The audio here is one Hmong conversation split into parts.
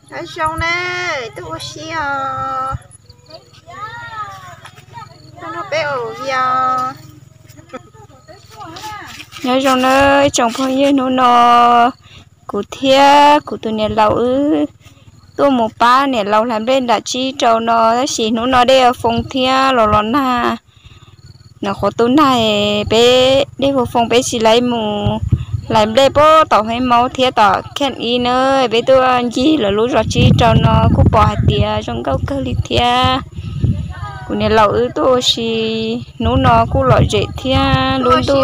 Nyob zoo na, tuaj ua si os. Tuaj nrog peb ua vias. Nyob zoo na ib tsoom phooj ywg, hnub no kuv thiab kuv tus niam laus wb tuaj mus pab niam laus hlais nplej nram tsib rau no, tab sis hnub no dej foo thiab los los nag. Nws qhuav tu nag, peb dej foo foo peb tsis laib mus hlais nplej puag tom Hmoob Maub thiab tom Khej Ib na, peb tuaj ncig lawv lub zos tsib rau no kuj pom hais tias zoo nkauj kawg li thiab. Kuv niam laus wb tuaj ua si hnub no kuj lom zem thiab. Lub ntuj,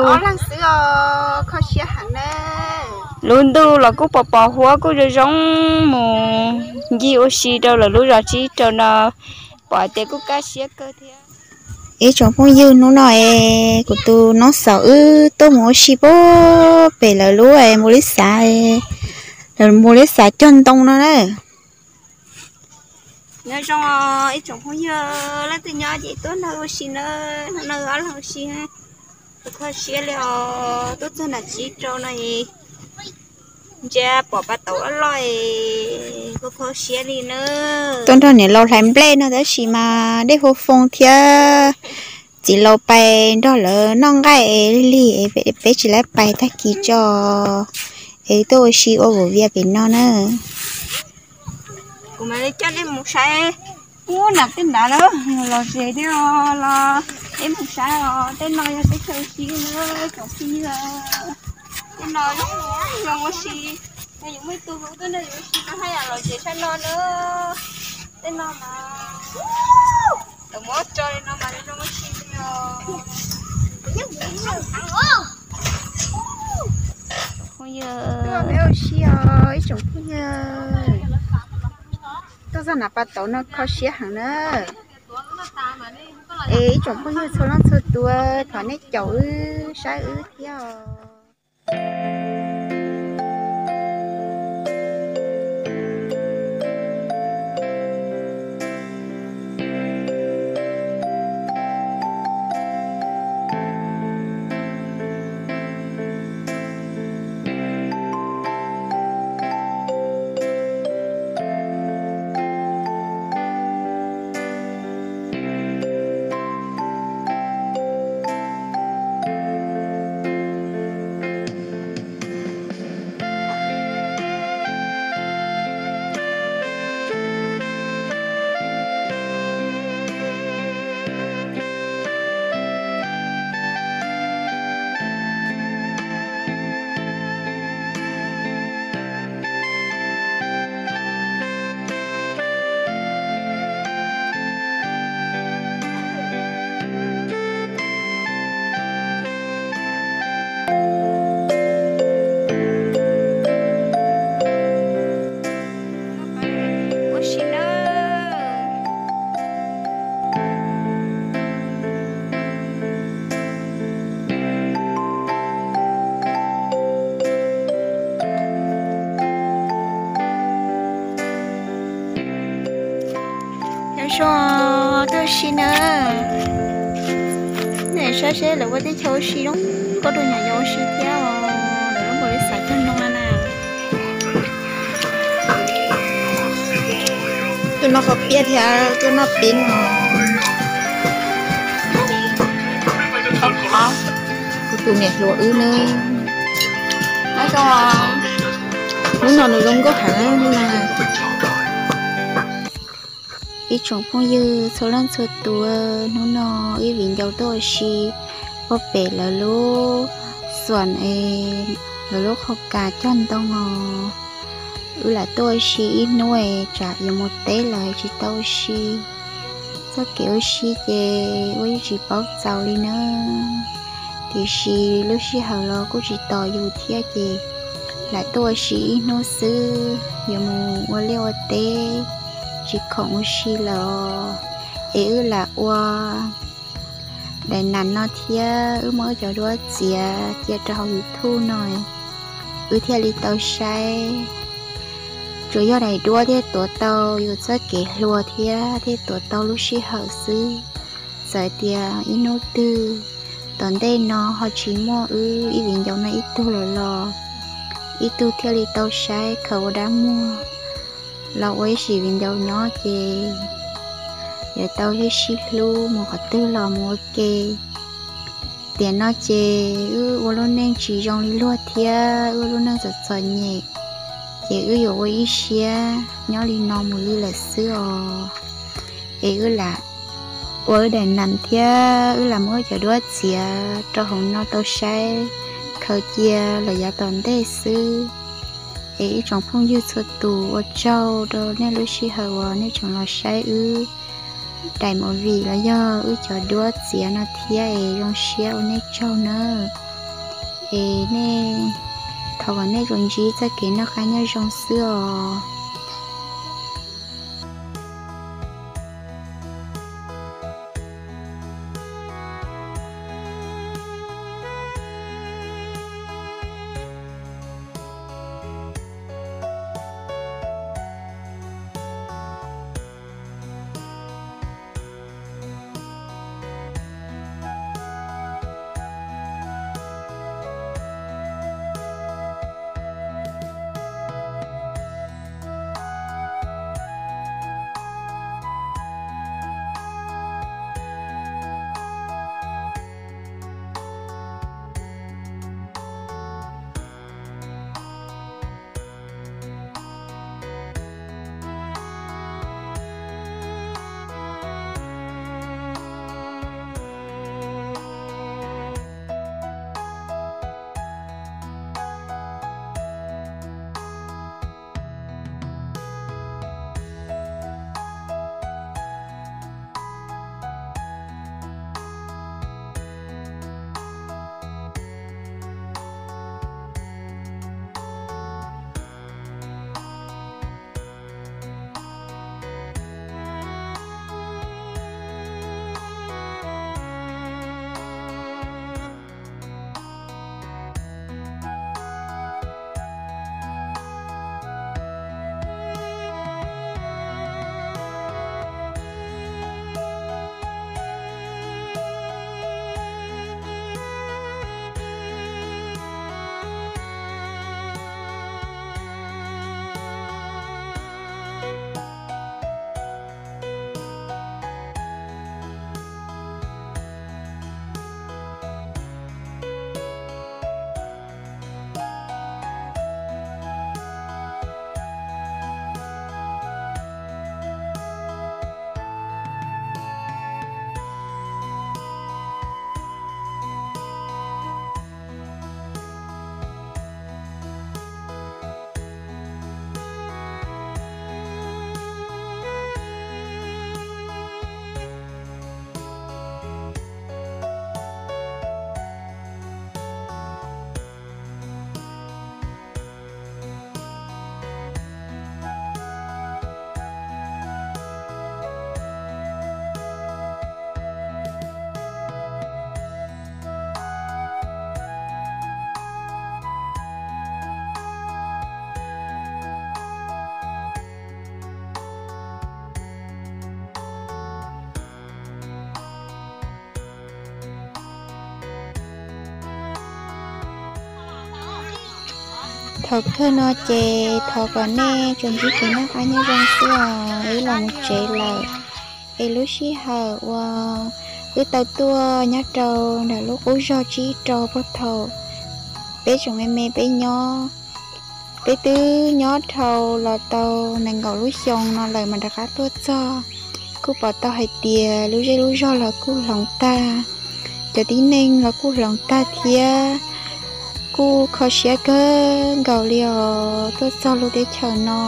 lub ntuj los kuj pos pos huab kuj zoo zoo mus ncig ua si rau lawv lub zos tsib rau no, pom hais tias kuj kaj siab kawg thiab. Ib tsoom phooj ywg, hnub no es kuv tus noob xaus wb tuaj mus ua si puag pem lawv lub npua li xav, lawv npua li xav cog ntoo no na. Nyob zoo ib tsoom phooj ywg, leej twg nyob ces tuaj nrog ua si na, hnub no ob leeg ua si. Kuv kho siab li os, tuaj txog nram tsib rau no es ntsia pom pas tauv loj loj es kuv kho siab li na. Tuaj nrog niam laus hlais nplej no tab sis mas dej foo foo thiab. Txiv laus pais nrog lawv noj nqaij lig lig, peb tsis laib pais tag kis tso, es tuaj ua si ua vum vias pem no na. Kuv mam li coj nej mus saib ub nram tej nrad na, lom zem thiab los peb mus saib os. Tej no yog teb chaws ua si na tsoom phooj ywg. Tej no zoo ua si, yog yus muaj ib tug hu tuaj nrog yus ua si no haj yam lom zem tshaj no na. Tej no mas lawv muab tso li no mas zoo ua si li os. Phooj ywg, ua si os ib tsoom phooj ywg. Tuaj txog nram pas tauv no kho siab heev na. Es ib tsoom phooj ywg txhua leej txhua tus, thov nej caum wb saib wb thiab os. Ua si na. Nyob zoo, tuaj ua si na. Nej saib seb lawv ua teb chaws ua si zoo nkauj rau nyuam yaus ua si thiab os. Lawv lub npua li xav cog ntoo na na. Tuaj noj paj piab thiab tuaj noj peb no. Kuv tus niam hluas wb na. Nyob zoo, hnub no nws zoo nkauj heev na. Ib tsoom phooj ywg txhua leej txhua tus, hnub no wb viv ncaus tuaj ua si puag pem lawv lub xoom es lawv lub qhov kas cog ntoo os. Wb lam tuaj ua si ib hnub es tsam yuav mus teb lawm tsis tau ua si. Txoj kev ua si ces ua yeej tsis paub txaus li na. Tiam sis lub sij hawm los kuj tsis tos yus thiab ces lam tuaj ua si ib hnub xwb, yuav mus ua liaj ua teb tsis khoom ua si lawm os. Es wb lam ua daim nam no thiab wb muab wb cov duab txiav cia rau hauv YouTube no, wb thiaj li tau saib. Tsuas yog daim duab thiaj tuav tau yus txoj kev hluas thiab thiaj tuav tau lub sij hawm xwb. Txawm tias ib hnub twg tom ntej no ho tsis muaj wb ib viv ncaus no ib tug lawm los ib tug thiaj li tau saib khaws ua dab muag. los ua ib sim viv ncaus nyob ces yuav tau sib sib hlub mus qhov twg los mus ua ke. Tiam no ces wb ua lub neej tsis zoo li luag thiab wb lub neej txom txom nyem, ces wb yuav ua ib siab nyob li no mus li lawm xwb os. Es wb lam ua wb daim nam thiab wb lam muab wb cov duab txiav rau hauv no tau saib khaws cia lawm yav tom ntej xwb. Es ib tsoom phooj ywg txhua tus, ua tsaug rau nej lub sij hawm uas nej tseem los saib wb daim movie los yog wb cov duab txiav no thiab es zoo siab ua nej tsaug nawb. Es nej, thov kom nej tsuas ntsib txoj kev noj qab nyob zoo xwb os. Thaum kawg no ces thov kom nej tsuas ntsib kev noj qab nyob zoo xwb os, wb los mus tsev lawm. Es lub sij hawm uas wb tau tuaj nyob rau ntawm lub qub zog tsib rau puag thaum peb tseem me me peb nyob, peb twb nyob dhau los tau nees nkaum lub xyoo no lawm mas rov qab tuaj txog, kuj pom tau hais tias lub zej lub zog los kuj hloov tag, cov tib neeg los kuj hloov tag thiab, kuj kho siab kawg nkaus li os. Tuaj txog lub teb chaws no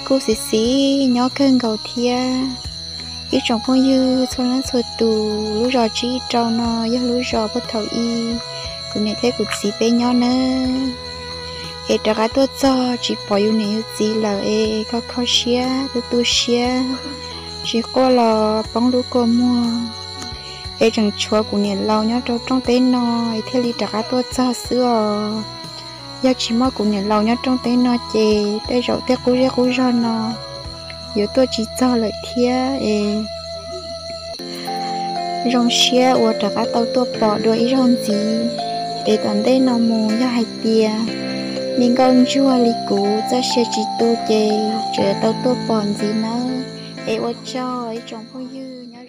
kuj xiv xiv nyob kawg nkaus thiab. Ib tsoom phooj ywg txhua leej txhua tus, lub zos tsib rau no yog lub zos puag thaum ub kuv niam thiab kuv txiv peb nyob nawb. Es rov qab tuaj txog tsis pom yus niam yus txiv lawm es kho kho siab tu tu siab, tsis quaj los poob lub kua muag. Es tseem tshuav kuv niam laus nyob rau rooj teb no es thiaj li rov qab tuaj txog xwb os. Yog tsis muaj kuv niam laus nyob rooj teb no ces tej zaum tej qub zej qub zog no yuav tuaj tsis txog lawm thiab es. Zoo siab uas rov qab tau tuaj pom dua ib zaug ntxiv, es tom ntej no mus yog hais tias Mi nkauj ntsuag li kuv txoj sia tsis tu ces tseem tau tuaj pom ntxiv nawb. Es ua tsaug ib tsoom phooj ywg nyob